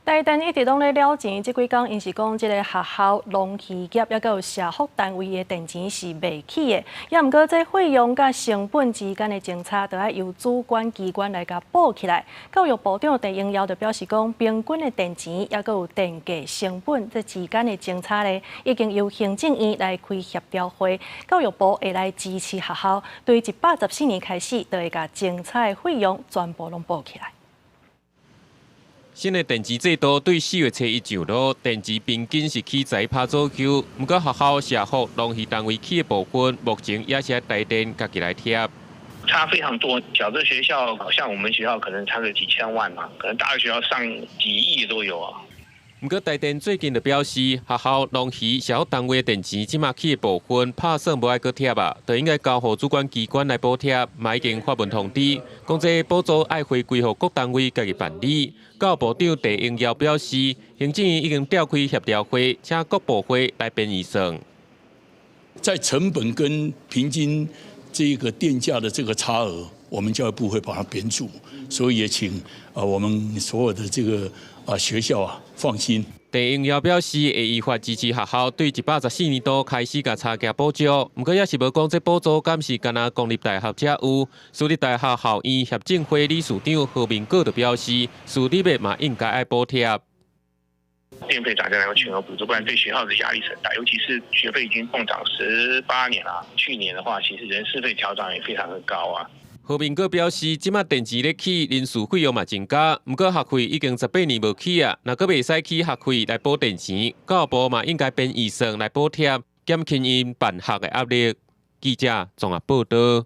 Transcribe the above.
台電一直攏咧了錢，這幾工𪜶是講這个學校、農漁業抑閣有社福單位的電錢是袂起的，抑毋過這費用佮成本之間的政策，著愛由主管機關來共補起來。教育部長鄭英耀就表示講，平均的電錢抑閣有電價成本這之間的政策咧，已經由行政院來開協調會，教育部會來支持學校，對114年開始，就會共政策的費用全部攏補起來。新的電錢制度對4月初1上路，電錢平均是起10%左右。毋過學校、社福、農漁單位起的部分，目前也是台電家己來貼。差非常多，小的學校，像我們學校可能差個幾千萬嘛，可能大的學校上幾億都有啊。毋過台電最近就表示，學校、農漁、社福單位的電錢這馬起的部分，拍算無愛閣貼啊，就應該交予主管機關來補貼，嘛已經發文通知，講這補助愛回歸予各單位家己辦理。教育部長鄭英耀表示，行政院已經召開協調會，請各部會來編預算。在成本跟平均這個電價的這個差額，我們教育部會把它編足，所以也請啊我們所有的這個啊學校啊放心。鄭英耀表示，會依法支持學校對114年度開始共差價補助，毋過也是無講這補助敢是干焦公立大學才有。私立大學校院協進會理事長何明閣就表示，私立的嘛應該愛補貼。電費漲價能夠全額補助，不然對學校的壓力很大，尤其是學費已經蹦漲18年了。去年的話，其實人事費調漲也非常的高啊。何明閣表示，這馬電錢咧起，人事費用嘛增加，毋過學費已經18年無起啊，若閣袂使起學費來補電錢，教育部嘛應該編預算來補貼，減輕𪜶辦學的壓力。記者綜合報道。